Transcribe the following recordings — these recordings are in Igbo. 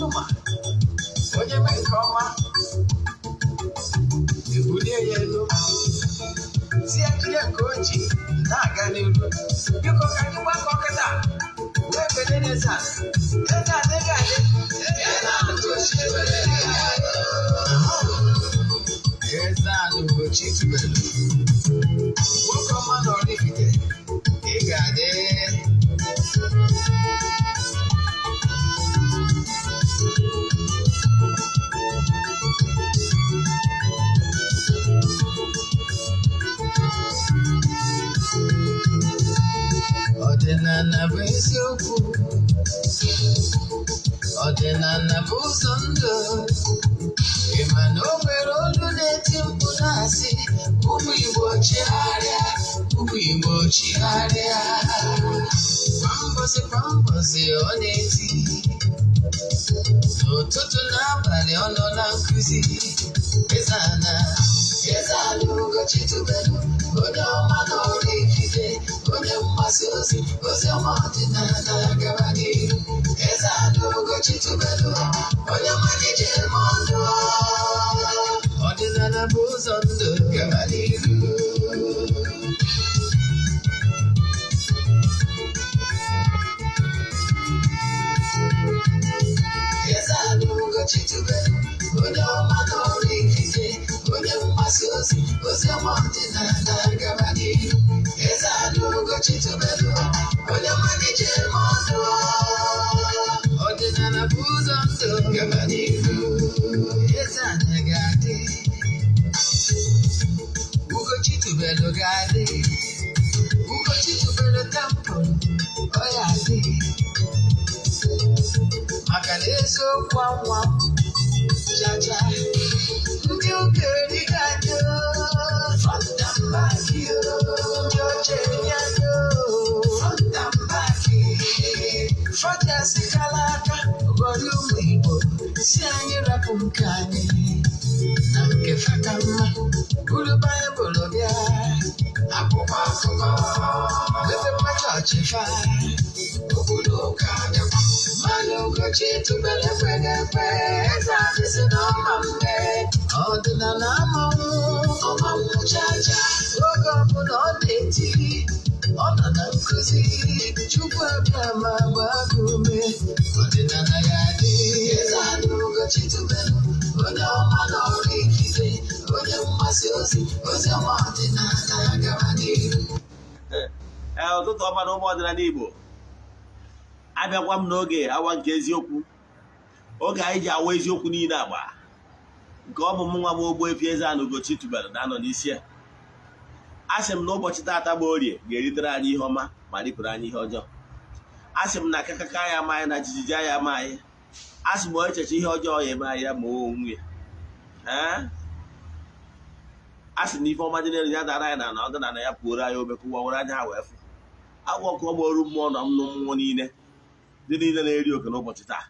Unu ma onye mee nke ọma, ebulie ya elu, si ya jide nke o ji na-aga n'iru. Biko, ka anyị gbakọ kịta wee kelee n'eze a. Eze a adịghị adị. Eze a Ugochi tubelu, nwoke ọma na Oraifite, ị ga-adị. Ọdịnala bụ eziokwu, ọdịnala bụ ụzọ ndụ. Ị ma na o nwere olu na-eti mkpu na-asị, "Ụmụ Igbo, chigharịa, ụmụ Igbo, chigharịa." Kwa mbọsị kwa mbọsị ọ na-eti, n'ụtụtụ n'abalị ọ nọ na nkụzi. Eze-Ana, Eze-Ana Ugochi tubelu, onye ọma na Oraifite, onye mgbasa ozi ozi ọma ọdịnala, gaba n'ihu. Eze-Ana Ugochi tubelu, onye ọma na-eje eme ọnụ, ọdịnala bụ ụzọ ndụ, gaba n'ihu. Eze-Ana Ugochi tubelu, onye ọma na Oraifite, onye mgbasa ozi ozi ọma ọdịnala, gaba n'ihu. Eze-Ana Ugochi tubelu, onye ọma na-eje eme ọnụ, ọdịnala bụ ụzọ ndụ, gaba n'ihu. Eze-Ana ga-adị, Ugochi tubelu ga-adị, Ugochi tubelu temple ọ ya adị, maka na eziokwu anwa chacha. Ndị ụka erighị anyị, front and back. Ndị ọcha eri anyị, front and back. Fọdụ aka ghọrọ ụmụ Igbo, si anyị rapụ nke anyị na nke faka mma, buru Baịbụl bịa, akwụkwọ akụkọ, mepekwa chọọchị fa, obodo ụka bịakwa. Mmanụ Ugochi tubelu ekweghị ekwe. Eze adịsị na ọma mgbe ọdịnala amanwụ ọmanwụ chacha. Oge ọbụla ọ na-eti, ọ nọ na nkụzi. Chukwu abịa ma gbaa gị ume, ọdịnala ya dị. Eze Ana Ugochi tubelu, onye ọma na Oraifite, onye mgbasa ozi ozi ọma ọdịnala, gaba n'ihu. Ee, ụtụtụ ọma na ụmụ ọdịnala Igbo. Abịakwa m n'oge awa nke eziokwu, oge anyị ji awa eziokwu niile agba nke ọ bụ m nwa bụ Ogbuefi Eze-Ana Ugochi tubelu na-anọ n'isi ya. A sị m na ụbọchị taata bụ Orie ga-eritere anyị ihe ọma ma ripụrụ anyị ihe ọjọọ. A sị m na akakaka ya ama anyị, na jijiji ya ama anyị. A sị m onye echeche ihe ọjọọ ya eme anyị, ya ma onwe ya. Ee, a sị na ife ọma dị n'elu ya dara anyị na na ọdịnala ya pụoro anyị omekụwa were anya ha wee fụ agwọ nke ọma oru mmụọ na mmụ mmụọ niile ndị niile na-eri oke n'ụbọchị taa.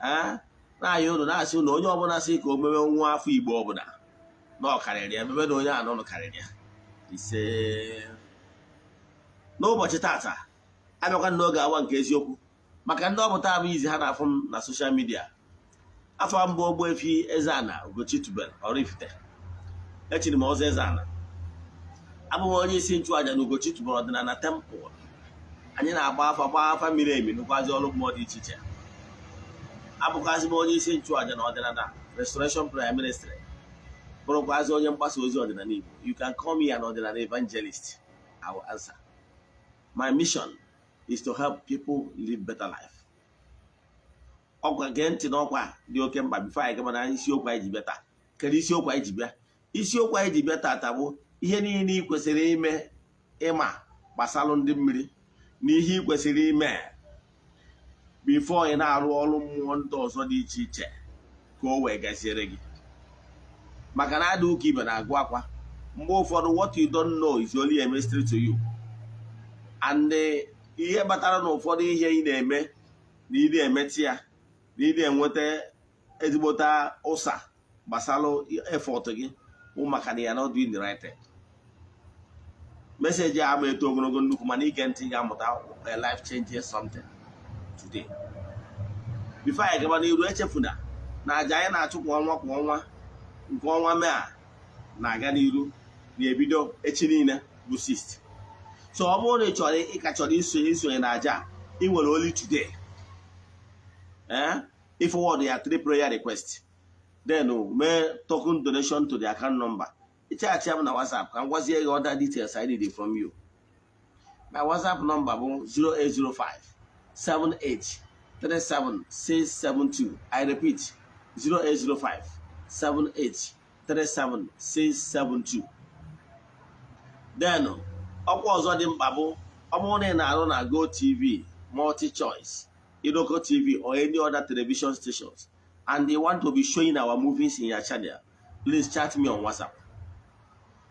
Ee, na-ayọ ụnụ, na-asị ụnụ, onye ọbụla sị ka o mewe nwa afọ Igbo ọbụla na ọ karịrị ya, mebe na onye anọ nọ karịrị ya. Ise. N'ụbọchị tata, abịakwa n'oge awa nke eziokwu. Maka ndị ọbụ taa bụ izi ha na-afụ m na social media, afọ mbụ Ogbuefi Eze-Ana Ugochi tubelu Oraifite, echiri m ọzọ Eze-Ana. Abụ m onye isi nchụaja na Ugochi tubelu ọdịnala temple. Anyị na-agba afa, gbaa afa miri emi, nụkwazi ọrụ mmụọ dị iche iche. Abụkwazị m onye isi nchụaja na ọdịnala Restoration Prayer Ministry, bụrụkwazị onye mgbasa ozi ọdịnala Igbo. You can call me an ọdịnala evangelist, I will answer. My mission is to help people live better life. Ọkwa gee ntị n'ọkwa dị oke mkpa before anyị gaba na isiokwu anyị ji bịa taa. Kedu isiokwu anyị ji bịa? Isiokwu anyị ji bịa taata bụ ihe niile ị kwesịrị ime ịma gbasalụ ndị mmiri na ihe ị kwesịrị ime before ị na-arụ ọrụ mmụọ ndị ọzọ dị iche iche, ka o wee gaziere gị. Maka na ada ụka ibe na-agụ akwa mgbe ụfọdụ, what you don't know is only a mystery to you. And ihe kpatara na ụfọdụ ihe ị na-eme na ị na-emetụ ya na ị na-enweta ezigbota ụsa gbasara effort gị bụ maka na ya not doing the right thing. Message a ama eto ogologo nnukwu, mana ige ntị ga-amụta a life changing something today. Before anyị gaba n'iru, echefuna na aja anyị na-achụ kwa ọnwa kwa ọnwa, nke ọnwa Mee a na-aga n'iru, na-ebido echi niile bụ 6. So ọ bụrụ na ị chọrọ, ị ka chọrọ isonye na aja, ị nwere only today ị forward ya three prayer request, then mee token donation to the account number. Ịchaghachi m na WhatsApp ka m gwazie gị other details I need from you. My WhatsApp number bụ 0805 78 37 672. I repeat, 0805 78 37 672. Then ọkwa ọzọ dị mkpa bụ, ọ bụrụ na ị na-arụ na GOtv, MultiChoice, Iroko TV or any other television stations and they want to be showing our movies in your channel, please chat me on WhatsApp.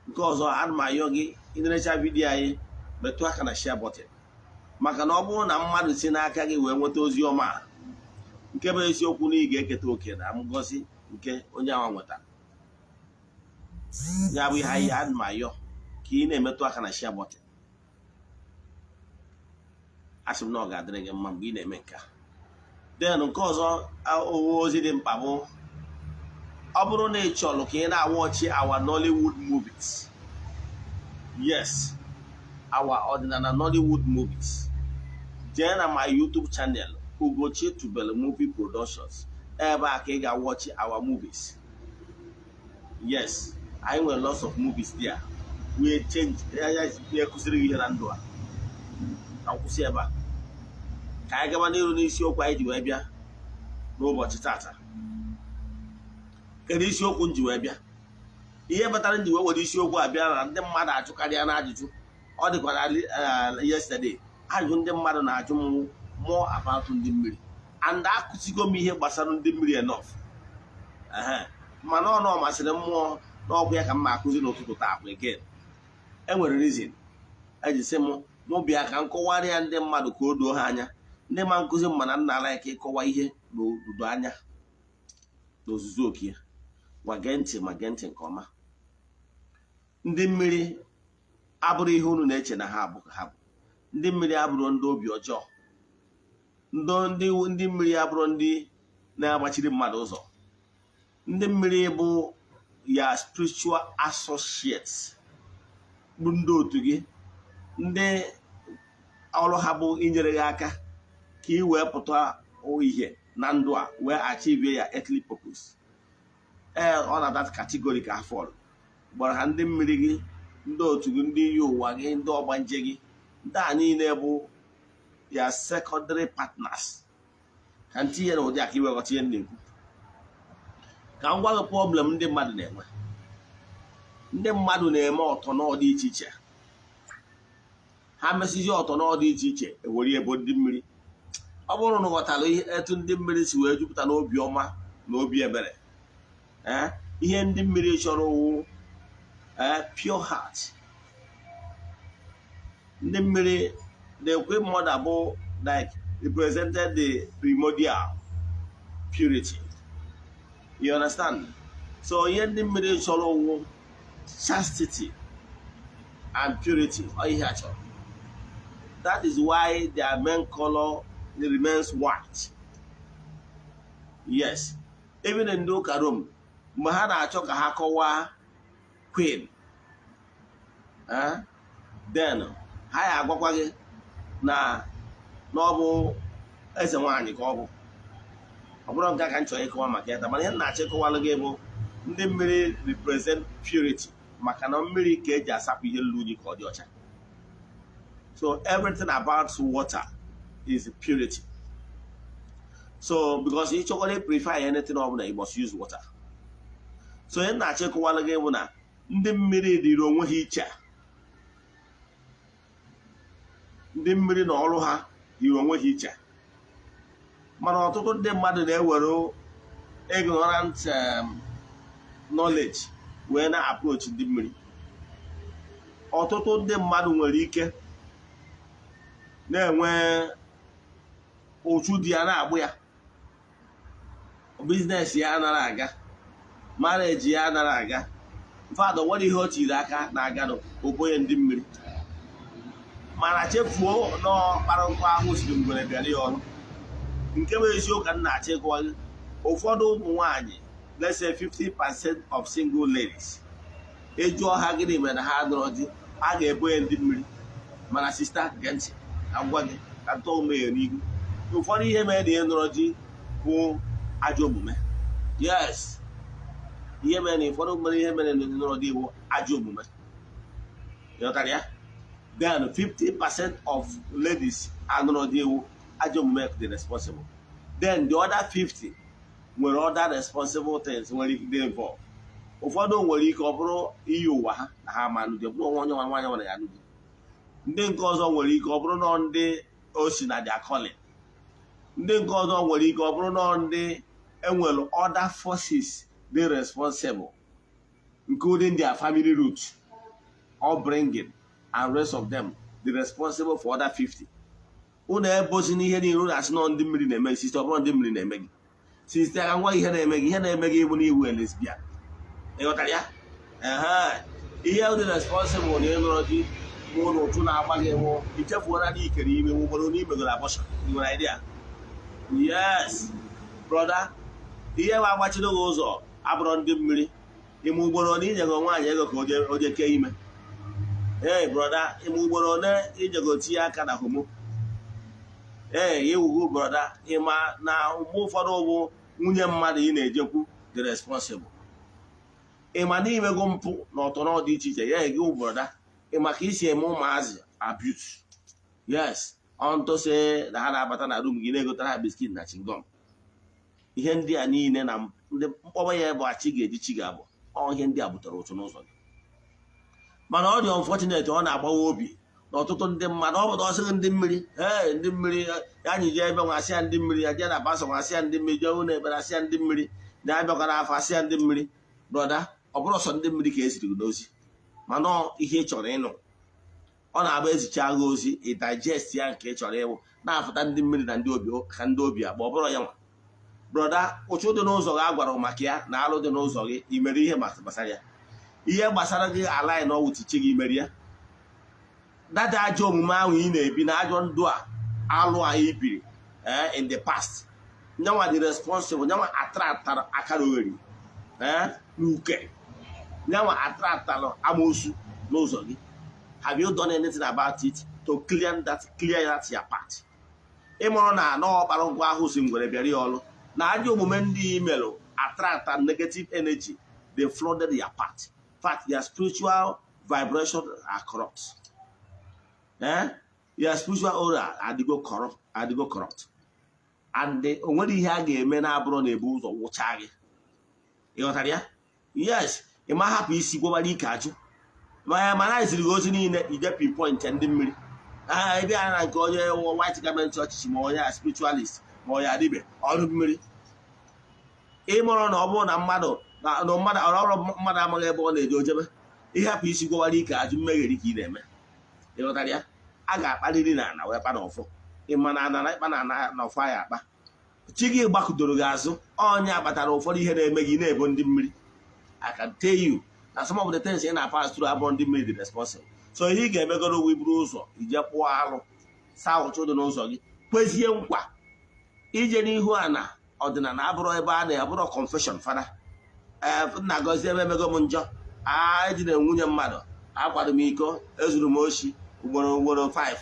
Nke ọzọ, ana m ayọ gị, ịnerecha video anyị, metụ aka na share button, maka na ọ bụrụ na mmadụ si n'aka gị wee nweta ozi ọma a, nke bụ eziokwu na ị ga-eketa oke na ngọzi nke onye ahụ nwetara. Ya bụ ihe anyị, ana m ayọ ka ị na-emetụ aka na share button. Asị m na ọ ga-adịrị gị mma mgbe ị na-eme nke a. Then nke ọzọ, owe ozi dị mkpa bụ, ọ bụrụ na ị chọrọ ka ị na-awatchi our Nollywood movies, yes, our ọdịnala Nollywood movies, jee na my YouTube channel, Ugochi Tubelu Movie Productions. Ebe a ka ị ga-awatchi our movies. Yes, anyị nwere lots of movies there. We change ya, kụziri gị ihe na ndụ a. Ka m kwụsị ebe a, ka anyị gaba n'iru n'isiokwu anyị ji wee bịa n'ụbọchị tata. Kedu isiokwu m ji wee bịa? Ihe kpatara m ji wee were isiokwu a bịa na ndị mmadụ ajụkarịa na ajụjụ ọ dịkwa na yesterday, ajụjụ ndị mmadụ na-ajụ m more about ndị mmiri, and akụzigo m ihe gbasara ndị mmiri enough. Ehe, mana ọ nọ masịrị mmụọ n'ọgwụ ya ka m ma akụzi n'ụtụtụ taa akwa again. E nwere reason eji sị m mụ bịa ka m kọwara ya ndị mmadụ ka o doo ha anya. Ndị ma nkụzi m mana nna ala ka ịkọwa ihe n'odudo anya n'ozuzu oke ya. Gwa, gee ntị, ma gee ntị nke ọma. Ndị mmiri abụrụ ihe unu na-eche na ha abụ ka ha bụ. Ndị mmiri abụrụ ndị obi ọjọọ. Ndị mmiri abụrụ ndị na-agbachiri mmadụ ụzọ. Ndị mmiri bụ ya spiritual associates, bụ ndị otu gị, ndị ọrụ ha bụ inyere gị aka ka ị wee pụta ihe na ndụ a, wee achieve ya earthly purpose. Ee, ọ na that category ka ha fall gbara ha. Ndị mmiri gị, ndị otu gị, ndị iyi ụwa gị, ndị ọgbanje gị, ndị a niile bụ ya secondary partners. Ka ntinye na ụdị aka iweghọta ihe m na-ekwu, ka m gwa gị problem ndị mmadụ na-enwe. Ndị mmadụ na-eme ọtọ dị iche iche. Ha mesizi ọtọ dị iche iche, ewere ebo ndị mmiri. Ọ bụrụ na ghọtara ihe etu ndị mmiri si wee jupụta n'obi ọma na obi ebere, ee, ihe ndị mmiri chọrọ wụ, ee, pure heart. Ndị mmiri, the queen mother bụ like represented the primordial purity, you understand? So ihe ndị mmiri chọrọ wụ chastity and purity. Ọ ihe a chọrọ. That is why their main color remains white. Yes, even ndị ụka Rome, mgbe ha na-achọ ka ha kọwaa queen, then ha ya agwakwa gị na ọ bụ eze nwaanyị ka ọ bụ. Ọ bụrụ nke a ka m chọrọ ịkọwa maka ya taa, mana ihe m na-achọ ịkọwalụ gị bụ ndị mmiri represent purity, maka na mmiri ka eji asapụ ihe ruru unyi ka ọ dị ọcha. So everything about water is purity. So because ị chọkwara purify anything ọbụla, you must use water. So ihe m na-achọ ịkọwalụ gị bụ na ndị mmiri dịrị onwe ha iche. Ndị mmiri na ọrụ ha dịrị onwe ha iche, mana ọtụtụ ndị mmadụ na-ewere ignorant knowledge wee na-approach ndị mmiri. Ọtụtụ ndị mmadụ nwere ike na-enwe ụchụ di ya na-agbụ ya, business ya anaghị aga, marriage ya anaghị aga, mfadụ nwere ihe o tiri aka na-aganụ obonye ndị mmiri, mana chefuo na ọkpara nkụ ahụ siri ngwere bịara ya ọnụ. Nke bụ eziokwu ka m na-achọ ịgwa gị, ụfọdụ ụmụ nwaanyị, let's say 50% of single ladies, ịjụọ ha gịnị mere na ha nụrụ di, a ga-ebo ya ndị mmiri. Mana sister, gee ntị ka m gwa gị, ka ntọ ume ya n'ihu. Ụfọdụ ihe mere na ị nụrụ di bụ ajọ omume. Yes, ihe mere na ụfọdụ mere, ihe mere na ị nụrụ di bụ ajọ omume. Ịghọtara ya? Then 50% of ladies anụrụ di ewu ajọ omume dị responsible. Then the other 50 nwere other responsible things nwere ike dị involved. Ụfọdụ nwere ike ọ bụrụ iyi ụwa ha na ha ama anụ di, ọ bụrụ onye nwa nwaanyị nwere ya anụ di. Ndị nke ọzọ nwere ike ọ bụrụ nọ ndị o si na their calling. Ndị nke ọzọ nwere ike ọ bụrụ nọ ndị enwere other forces dị responsible, including their family root, upbringing and rest of them, dị responsible for other 50. Unu ebozi n'ihe niile unu asị nọ ndị mmiri na-eme. Sister, ọ bụrụ ndị mmiri na-eme gị, sister, ka ngwa, ihe na-eme gị, ihe na-eme gị bụ na iwu lesbian. Ịghọtara ya? Ehe, ihe dị responsible na ịlụrụ di bụ na ụtụ na-agba gị nwụ ichefuola na ikere ime nwụgboro na imegoro abortion. Ị nwere idea? Yes, brother, ihe ma agbachiri gị ụzọ abụrụ ndị mmiri. Ime ugboro na ijego nwaanyị ego ka o je kee ime. Ee, brother, ime ugboro one ijego tinye aka na homo. Ee, iwugo brother, ịma na mgbe ụfọdụ bụ nwunye mmadụ ị na-ejekwu dị responsible. Ịma na imego mpụ na ọtọrọ dị iche iche ya gị, brother. Ịma ka isi eme ụmụazị abuse. Yes, ọntụsị na ha na-abata na room gị na-egotara ha biscuit na chewing gum. Ihe ndị a niile na ndị mkpọba ya bụ achị ga-eji chi ga-abụ ọ. Ihe ndị a butere ụtụ n'ụzọ gị. Mana ọ dị unfortunate, ọ na-agbawa obi na ọtụtụ ndị mmadụ, ọ bụ na ọsịghị ndị mmiri, ee, ndị mmiri ya, anyị jee ebe nwa asị ya ndị mmiri, ya jee na pastor nwa asị ya ndị mmiri, jee ụlọ ekpere asị ya ndị mmiri, na-abịakwa n'afọ asị ya ndị mmiri. Brother, ọ bụrụ sọ ndị mmiri ka eziri gị n'ozi, mana ihe ị chọrọ ịnụ, ọ na-abụ ezicha agha ozi, ị digest ya nke ị chọrọ ịwụ na-afụta ndị mmiri na ndị obi ka ndị obi akpọ. Ọ bụrụ ya nwa, brother, ụchụ dị n'ụzọ gị a gwara maka ya na alụ dị n'ụzọ gị, i mere ihe gbasara ya? Ihe gbasara gị alaghị na ọwụ tichi gị mere ya. Dada, ajọ omume ahụ ị na-ebi na ajọ ndụ a alụ anyị biri in the past, nyanwa dị responsible, nyanwa attractara akara ogheri n'uke, nyanwa attractara amoosu n'ụzọ gị. Have you done anything about it to clear that your path? Ịmụrụ na anọ ọkpara ngwa ahụ si ngwere bịara ya ọlụ na ajọ omume ndị imelụ attract negative energy. They flooded your path. In fact, their spiritual vibration are corrupt. Your spiritual aura adịgo corrupt, adịgo corrupt, and o nwere ihe a ga-eme na-abụrụ na ebu ụzọ wụchaa gị. Ị ghọtara ya? Yes, ị ma hapụ isi gwọbara ike ajụ mana iziri gị ozi niile, ije pinpoint ndị mmiri ebe a na nke onye white garment church, ma onye spiritualist, ma onye adịbe ọrụ mmiri. Ịmụrụ na ọ bụrụ na mmadụ na mmadụ ọrụ mmadụ amaghị ebe ọ na-eje ojebe, ịhapụ isi gwọbara ike ajụ, mmegheri ka ị na-eme. Ị ghọtara ya? A ga-akparịrị na ana wee kpa n'ọfọ. Ịma na ana na ịkpa na ana na ọfọ ya akpa chi gị gbakụdoro gị azụ. Ọnya kpatara ụfọdụ ihe na-eme gị na-ebo ndị mmiri. I can tell you na some of the things ị na-pass through abụrụ ndị mmiri dị responsible. So ihe ị ga-emegoro ugwu, iburu ụzọ ije kpụọ alụ, saa ụchụ dị n'ụzọ gị, kwezie nkwa ije n'ihu ana ọdịnala. Abụrụ ebe a na-abụrụ confession, fada, ee, nna, gọzie ebe emego m njọ, a ejide nwunye mmadụ, akwado m iko, ezuru m oshi ugboro ugboro 5,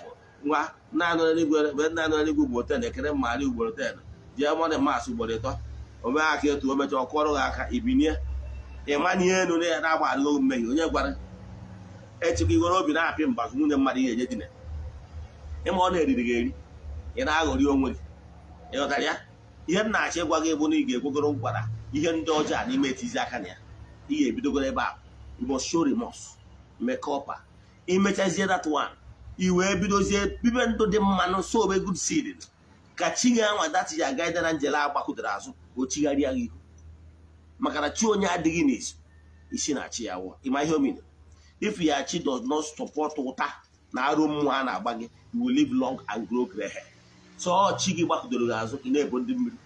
nwa naanị eluigwe, naanị eluigwe ugboro 10, ekere mmari ugboro 10, jee morning mass ugboro 3, ome aka etu o mechaa ọkụọrụ gị aka, ibinie ịmanye elu na-agba adịghị mmehie. Onye gwara echekwa iwere obi na-apị mbazụ nwunye mmadụ ihe eje dina, ịma ọ na-eriri gị eri, ị na-aghọrị onwe gị. Ịghọtara ya? Ihe m na-achọ ịgwa gị bụ na ị ga-ekwegoro nkwara ihe ndị ọjọọ a n'ime etizi aka na ya. Ị ga-ebidogoro ebe a. You must show remorse, make up. Imechazie that one, i wee bidozie bibe ndụ dị mmanụ, sow good seed, ka chi gị anwa that ya guide na njele agbakụdara azụ ka o chigharịa gị ihu, maka na chi onye adịghị n'izu isi na chi ya wụ. Ịma ihe o mere? If your chi does not support ụta na arụ mmụọ a na-agba gị, you will live long and grow gray hair. So ọ chi gị gbakụdoro gị azụ, ị na-ebo ndị mmiri,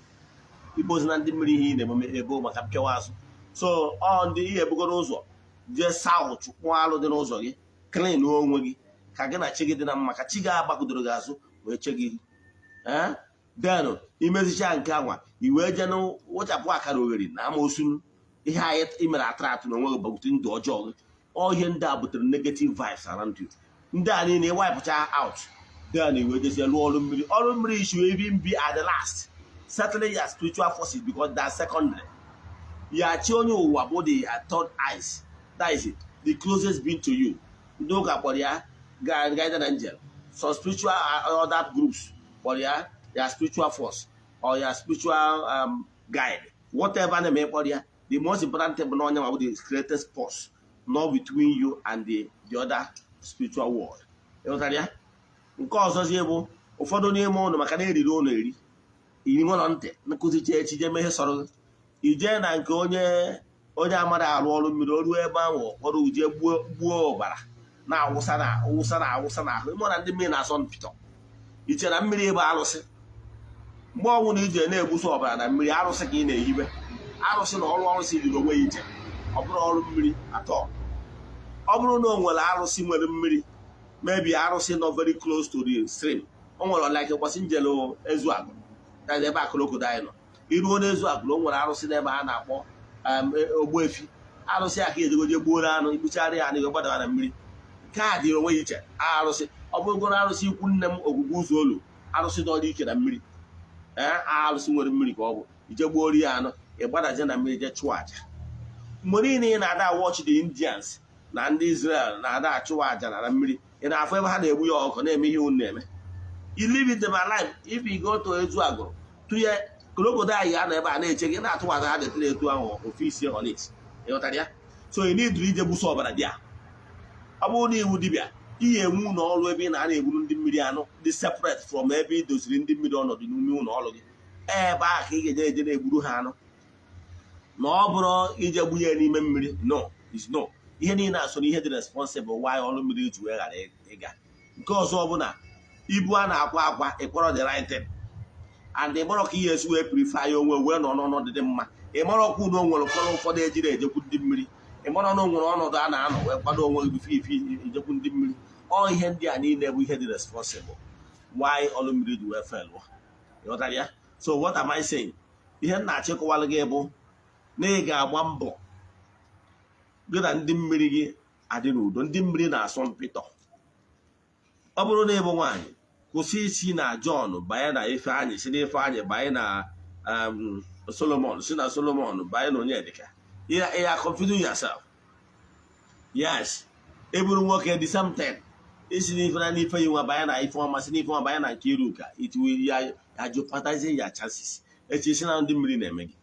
ibozi na ndị mmiri ihe ị na-eme ebo maka mpịawa azụ. So ọ ndị ihe ebugoro ụzọ jee saa ụchụ, kpụọ alụ dị n'ụzọ gị, clean onwe gị, ka gị na chi gị dị na mma, ka chi gị agbakụdoro gị azụ wee che gị ihu. Ee. Then imezicha nke anwa, i wee jee wụchapụ akara oghere na amoosu, ihe anyị imere attract na onwe gị bagute ndụ ọjọọ gị. Ọ ihe ndị a butere negative vibes around you. Ndị a niile wipụcha out, then i wee jezie lụọ ọrụ mmiri. Ọrụ mmiri should even be at the last, settling your spiritual forces, because that's secondary. Ya chi onye ụwa bụ the third eyes, that is it, the closest being to you. Ndị ụka kpọrọ ya guardian angel. Some spiritual other groups kpọrọ ya ya spiritual force or ya spiritual guide, whatever na-eme kpọrọ ya. The most important thing bụ na onye ma bụ the greatest force not between you and the other spiritual world. Ịghọtara ya? Nke ọzọzie bụ ụfọdụ n'ime ụnụ, maka na eriri ụnụ eri iri nwere ntị nkụzicha echi, jee mee ihe sọrọ gị. Ijee na nke onye amara arụ ọrụ mmiri, o ruo ebe ahụ, kpọrọ uje gbuo gbuo ọbara na-awụsa na awụsa na awụsa na ahụ. Ịmụ na ndị mmiri na-asọ mpịtọ iche na mmiri ebe arụsị. Mgbe ọnwụ na ije na-egbuso ọbara na mmiri arụsị ka ị na-ehibe arụsị na ọrụ arụsị riri onwe ya iche. Ọ bụrụ ọrụ mmiri atọ, ọ bụrụ na o nwere arụsị nwere mmiri, maybe arụsị nọ very close to the stream. O nwere like ụbọchị njelu ezu agụ, that is ebe akụrụkodo anyị nọ. Iruo n'ezu agụrụ, o nwere arụsị n'ebe a na-akpọ ogbuefi. Arụsị aka ejegoje gbuoro anụ, igbuchara ya anụ, gbadawa na mmiri. Nke a dị onwe ya iche. Arụsị ọ bụrụgoro arụsị ikwu nne m, Ogwugwu ụzọ olu, arụsị dọrọ ike na mmiri. Ee, arụsị nwere mmiri ka ọ bụ. Ije gbuoro ya anụ, ịgbadaje na mmiri, je chụọ aja. Mgbe niile ị na-ada watch the Indians na ndị Israel na-ada achụwa aja na mmiri, ị na-afụ ebe ha na-egbu ya ọkụ na-eme ihe unu na-eme. You leave it them alive. If you go to ezu agụrụ tụnye crocodile, ya nọ ebe a na-eche gị na-atụwata ha detịrị etu ahụ ofisi on it. Ịghọtara ya? So ị need ije gbuso ọbara dị a. Ọ bụrụ na iwu dibịa, ihe enwe ụlọ ọrụ ebe ị na-ana egburu ndị mmiri anụ dị separate from ebe ị doziri ndị mmiri ọnọdụ n'ime ụlọ ọrụ gị. Ebe a ka ị ga-eje eje na-egburu ha anụ, na ọ bụrụ ije gbunye n'ime mmiri. No is no. Ihe niile a so na ihe dị responsible why ọrụ mmiri ji wee ghara ịga. Nke ọzọ bụ na ibu a na-akwa akwa, ịkpọrọ the right thing and ịmarọ ka ihe esi wee purify ya onwe wee nọ n'ọnọdụ dị mma. Ịmarọkwa na o nwere ụfọdụ ụfọdụ ejiri ejekwu ndị mmiri. Ịmarọ na o nwere ọnọdụ a na-anọ wee kwado onwe gị before ife ejekwu ndị mmiri. Ọ ihe ndị a niile bụ ihe dị responsible why ọrụ mmiri ji wee fail. Ịghọtara ya? So what am I saying? Ihe m na-achịkọwalụ gị bụ na ị ga-agba mbọ gị na ndị mmiri gị adị n'udo. Ndị mmiri na-asọ mpịtọ. Ọ bụrụ na ị bụ nwaanyị, kwụsị isi na John banye na Ifeanyị, si na Ifeanyị banye na Solomon, si na Solomon banye na Onyedika. You are confusing yourself. Yes, ị bụrụ nwoke, the same thing. Isi n'ife na n'ife yi nwa banye na ife ọma, si n'ife ọma banye na nke iruka, it will ya jeopardizing your chances. Echi isi na ndị mmiri na-eme gị.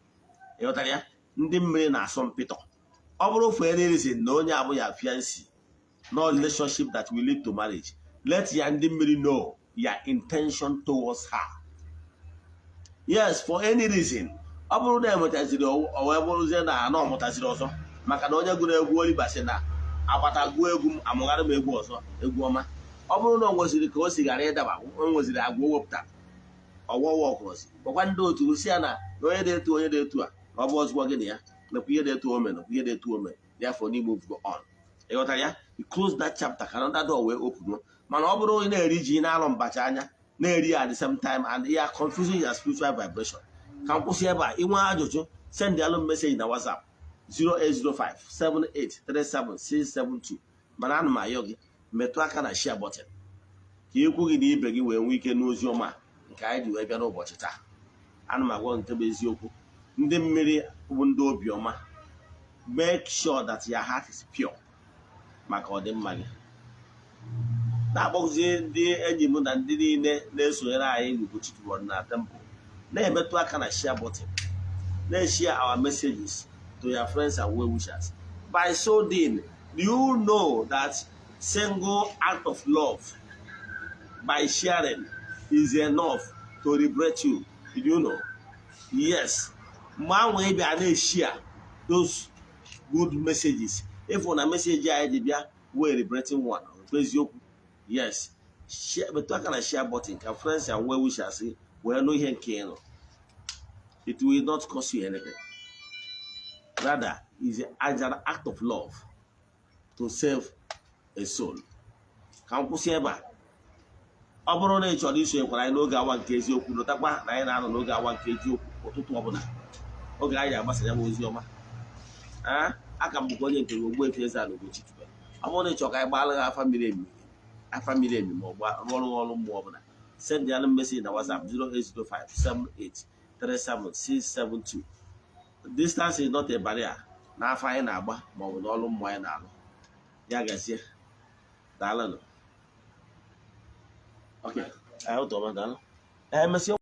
Ịghọtara ya? Ndị mmiri na-asọ mpịtọ. Ọ bụrụ for any reason na onye abụ ya fiancé, no relationship that will lead to marriage, let ya ndị mmiri know your intention towards her. Yes, for any reason, ọ bụrụ na emechaziri o wee bụrụzie na anọ mụtaziri ọzọ, maka na onye gụrụ egwu Oliver sị na agbata gụọ egwu m, amụgharị m egwu ọzọ, egwu ọma. Ọ bụrụ na o nweziri ka o si ghara ịdaba, o nweziri agwa o wepụtara ọwọwa ọkụrọzi, gwakwa ndị otu si ya na onye dị etu, onye dị etu a, na ọ bụ ozugbo gị na ya nakwa ihe dị etu o mere, nakwa ihe dị etu o mere. Therefore, n'igbo move on. Ịghọtara ya? You close that chapter ka another door wee open. Mana ọ bụrụ onye na-eri ji na-alụ mbacha anya na-eri ya at the same time, and you are confusing your spiritual vibration. Ka m kwụsị ebe a. Inwe ajụjụ, send alụ message na WhatsApp 08057837672. Mana ana m ayọ gị, metụ aka na share button ka ikwu gị na ibe gị wee nwee ike n'ozi ọma nke anyị ji wee bịa n'ụbọchị taa. Ana m agwa nke bụ eziokwu, ndị mmiri bụ ndị obiọma. Make sure that your heart is pure maka ọdịmma gị. Na-akpọzi ndị enyi m na ndị niile na-esonyere anyị n'Ugochi na Temple, na-emetụ aka na share button, na-share our messages to your friends and well-wishers. By so doing, you know that single act of love by sharing is enough to liberate you. Did you know? Yes, mgbe ahụ ị bịa na-eshare those good messages, ịfụ na message anyị ji bịa wee liberating one eziokwu. Yes, metụ aka na share button ka friends and well wishers wee nụ ihe nke ị nụ. It will not cost you anything, rather is an act of love to save a soul. Ka m kwụsị ebe a. Ọ bụrụ na ị chọrọ isonyekwara anyị n'oge awa nke eziokwu, lụtakwa na anyị na-anọ n'oge awa nke eziokwu ụtụtụ ọbụla, oge anyị agbasa ya bụ ozi ọma. Ee, aka m bụkwa onye nke gị, Ogbuefi Eze-Ana Ugochi tubelu. Ọ bụrụ na ị chọrọ ka anyị gbaala gị afa miri emi, afa miri emi, ma ọ gba rụọ ọrụ ọrụ mmụọ ọbụla, send ya message na WhatsApp 08057837672. Distance is not a barrier n'afọ anyị na-agba ma ọ bụ n'ọrụ mmụọ anyị na-alụ. Ya gazie, daalụnụ. Okay, anyị ụtọ ọma, daalụ. Ee, mesịa.